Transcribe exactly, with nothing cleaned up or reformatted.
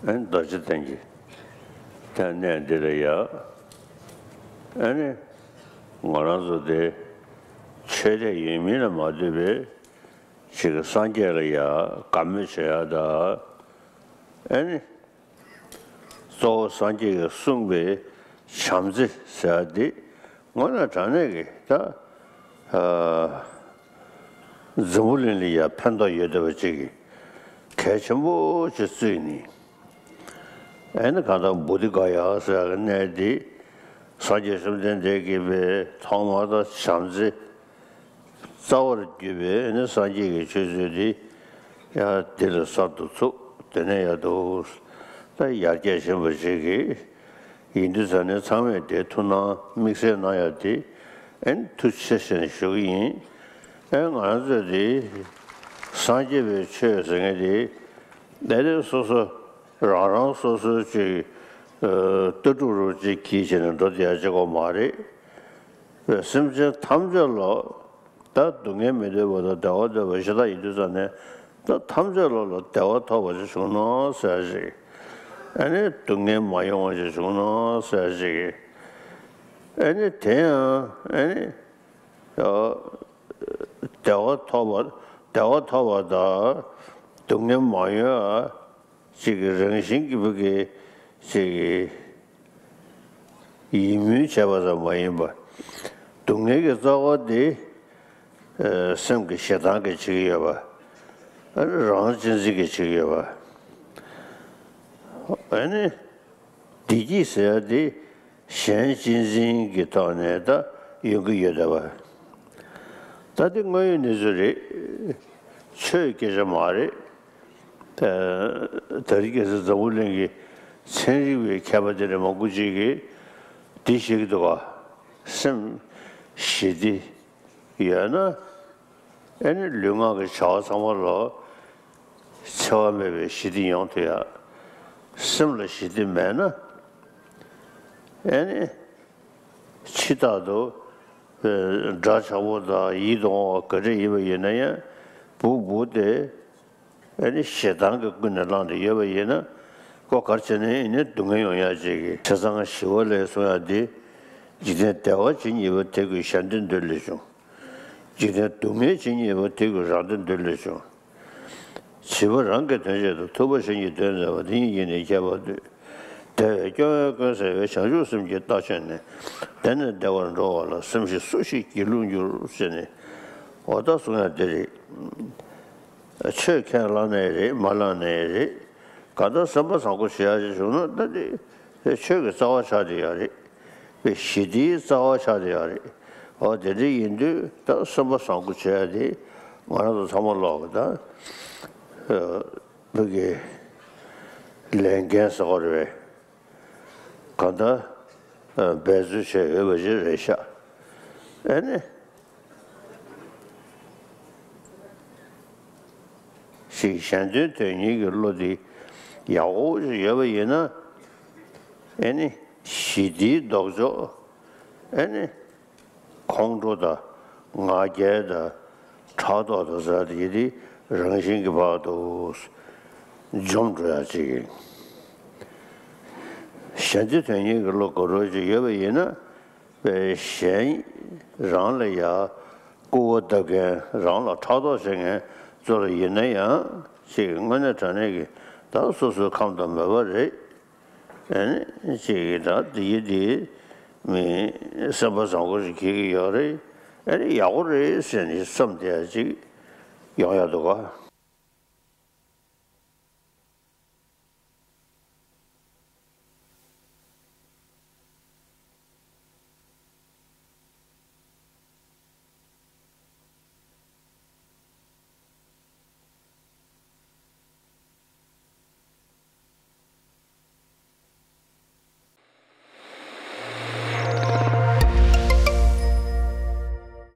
ཨན་རྡོ་རྗེ་གདན་གྱི་དེ་གནས་འདི་ལ་ཡ། ཨ་ནི་ང་རང་ཚོ་དེ་ཆོས་དད་ཡོད་མིན་ལ་མ་ལྟོས་པའི་ཅིག་སངས་རྒྱས་ལ་ཡ་དགའ་མོས་བྱེད་ཡ་ད། ཨ་ནི་གཙོ་བོ་སངས་རྒྱས་ཀྱིས་གསུངས་པའི་བྱམས་བརྩེ་ཟེར་ཡ་དེ་དངོས་གནས་དྲང་གནས་ཀྱི་ད། ཨ། འཛམ་བུ་གླིང་ལ་ཡ་ཕན་ཐོགས་ཡོད་བསྡད་པ་ཅིག་གལ་ཆེན་པོ་ཅིག་བརྩིས་ནས། ཨ་ནི་གང་ལྟར་བོ་དྷི་ག་ཡ་ཟེར་ཡ་གི་གནས་འདི་སངས་རྒྱས་བཅོམ་ལྡན་འདས་ཀྱིས་པའི་ཐོག་མར་ད་བྱམས་བརྩེ་རྩ་བར་གྱུར་པའི་ཨ་ནི་སངས་རྒྱས་ཀྱི་ཆོས་ཚུལ་འདི་ཡང་འདི་ལ་གསར་དུ་ཚུགས། དེ་ནས་ཡ་འདུག་ད་ཡར་རྒྱས་ཕྱིན་པ་ཅིག་གིས་ཡིན་དུས་ཙང་ནས་ཚང་མས་དེ་ཐུགས་སྣང་དམིགས་བསལ་གནང་ཡ་དེ་ཨ་ནི་ཐུགས་རྗེ་ཆེ་ཞེས་ཞུ་གི་ཡིན། ཨ་ང་རང་ཚོས་དེ་སངས་རྒྱས་པའི་ཆོས་ཟེར་མཁན་དེ་ཨ་ནི་སོ་སོ་རང་རང་སོ་སོའི་ཅིག་ལྟ་གྲུབ་རུ་ཅིག་གིས་བྱས་ནས་འགྲོ་བསྡད་ཡ་ཅིག་གོ་མ་རེད། སེམས་ཅན་ཐམས་ཅད་ལ་ད་སྡུག་བསྔལ་མི་འདོད་པ་དང་བདེ་བ་འདོད་པ་ཞེ་དྲག་ཡིན་དུས་ཙང་ནས་ད་ཐམས་ཅད་ལ་ལ་བདེ་བ་ཐོབ་པ་ཞིག་བྱུང་ན་ཟེར་ཞིག་ཨ་ནི་སྡུག་བསྔལ་མ་ཡོང་བ་ཞིག་བྱུང་ན་ཟེར་ཞིག་ཨ་ནི་དེ་ཡང་ཨ་ནི་བདེ་བ་ཐོབ་པ་བདེ་བ་ཐོབ་པ་དང་སྡུག་བསྔལ་མ་ཡོང་བ། ཅིག་གི་རང་བཞིན་གྱི་བུ་གི་ཅིག་གི་ཡིད་སྨོན་བྱས་པ་ཙམ་མ་ཡིན་པར། སྡུག་བསྔལ་གྱི་རྩ་བ་དེ་ཨ་སེམས་ཀྱི་ཞེ་སྡང་གིས་བྱེད་ཀྱི་ཡོད་པ། ཨ་ནི་རང་གཅེས་འཛིན་གྱིས་བྱེད་ཀྱི་ཡོད་པ། ཨ་ནི་བདེ་སྐྱིད་ཟེར་ཡ་དེ་གཞན་གཅེས་འཛིན་གྱི་ཐོག་ནས་ད་ཡོང་གི་ཡོད་བསྡད་པ། ད་དེ་དངོས་ཡོད་གནས་ཚུལ་རེད། ཆོས་སྐད་ཆ་མ་རེད། ད་ད་རེས་ཁ་སང་འཛམ་བུ་གླིང་གི་ཚན་རིག་པའི་མཁས་པ་དེ་འདྲ་མང་པོ་ཅིག་གིས་འདི་བཤད་ཀྱི་འདུག་ག་སེམས་ཞི་བདེ་ཡོད་ན་ཨ་ནི་ལུས་ངག་གི་བྱ་བ་ཚང་མ་ལ་འཚེ་བ་མེད་པའི་ཞི་བདེ་ཡོང་ཐུབ་ཡ། སེམས་ལ་ཞི་བདེ་མེད་ན་ཨ་ནི་ཕྱི་ཐག་ཏུ་འདྲ་ཆགས་པོ་དང་ཡིད་དུ་འོང་བ་ག་འདྲ་ཡིན་པ་ཡིན་ན་ཡང་སྦུག་སྦུག་སྟེ། ཨ་ནི་ཞེ་སྡང་གིས་ཀུན་ནས་བསླངས་ཏེ་ཡོད་པ་ཡིན་ན། ཁོ་ག་རེ་བྱས་ནས་ཨ་ནི་སྡུག་བསྔལ་ཡོང་ཡ་ཅིག་གི་བྱས་ཙང་ཞི་བ་ལྷས་གསུངས་ཡ་འདི། འཇིག་རྟེན་བདེ་བ་ཇི་སྙེད་པ་དེ་ཀུན་གཞན་དོན་འདོད་ལས་བྱུང་། འཇིག་རྟེན་སྡུག་བསྔལ་ཇི་སྙེད་པ་དེ་ཀུན་རང་དོན་འདོད་ལས་བྱུང་། བྱིས་པ་རང་གི་དོན་བྱེད་དོ། ཐུབ་པ་གཞན་གྱི་དོན་མཛད་པ། དེ་ཉིད་ཀྱིས་ནི་ཁྱད་པར་འདོད། དེ་བས་སྐྱོ་བས་ཀུན་སེལ་བའི། བྱང་ཆུབ་སེམས་ཀྱི་རྟ་ཆོད་ནས། དེ་ནས་བདེ་བར་འགྲོ་བ་ལ། སེམས་ཤེས་སུ་ཞིག་སྒྱིད་ལུག་འགྱུར། ཟེར་ནས་འོ་ད་གསུང་ཡ་འདི་རེད། ཆོས་ཁས་བླངས་ནའི་རེད་མ་བླངས་ནའི་རེད། གང་ལྟར་སེམས་པ་བཟང་པོ་བྱེད་ཡག་ཅིག་བྱུང་ན་ད་དེ་ཆོས་ཀྱི་རྩ་བ་ཆགས་བསྡད་ཡོད་རེད། དཔེ་ཞི་བདེའི་རྩ་བ་ཆགས་བསྡད་ཡོད་རེད། འོ་དེ་འདྲ་ཡིན་དུས་ད་སེམས་པ་བཟང་པོ་བྱེད་ཡག་དེ་ང་རང་ཚོ་ཚང་མ་ལོག་གི་ད་བོད་ཀྱི་ལས་འགན་ཟེར་བ་རེད་པས། གང་ལྟར་འབད་རྩོལ་བྱས་ཡོད་པ་ཞིག་རེད་ཤག་ཨ་ནི། ཞིག་གཞན་དོན་དོན་གཉེར་གྱི་བློ་འདི་ཡག་པོ་ཞིག་ཡོད་པ་ཡིན་ན། ཨེ་ནི་ཞི་བདེའི་ལྡོག་ཕྱོགས། ཨེ་ནི་ཁོང་ཁྲོ་དང་ང་རྒྱལ་དང་ཕྲག་དོག་དང་ཟེར་དེ་འདི་རང་བཞིན་གྱིས་བར་དུ་འཇོམས་འགྲོ་ཡ་ཅིག་ཡིན། གཞན་དོན་དོན་གཉེར་གྱི་བློ་ག་རེ་ཞིག་ཡོད་པ་ཡིན་ན། པའི་གཞན་རང་ལ་ཡ་སྐུར་བ་བཏབ་མཁན། རང་ལ་ཕྲག་དོག་བྱེད་མཁན་ཚོ་ལ་ཡིན་ན་ཡང་ཅིག་དངོས་གནས་དྲང་གནས་ཀྱི་ད་སོ་སོའི་ཁམས་དང་མོས་པ་རེད། ཨ་ནི་ཅིག་ད་འདི་ཡི་འདི་མི་སེམས་པ་བཟང་པོ་ཞིག་འཁྱེར་གྱི་ཡོད་རེད། ཨ་ནི་ཡག་པོ་རེད་ཟེར་ནས་བསམ་བསྡད་ཡ་ཅིག་ཡོང་ཡ་འདུག་ག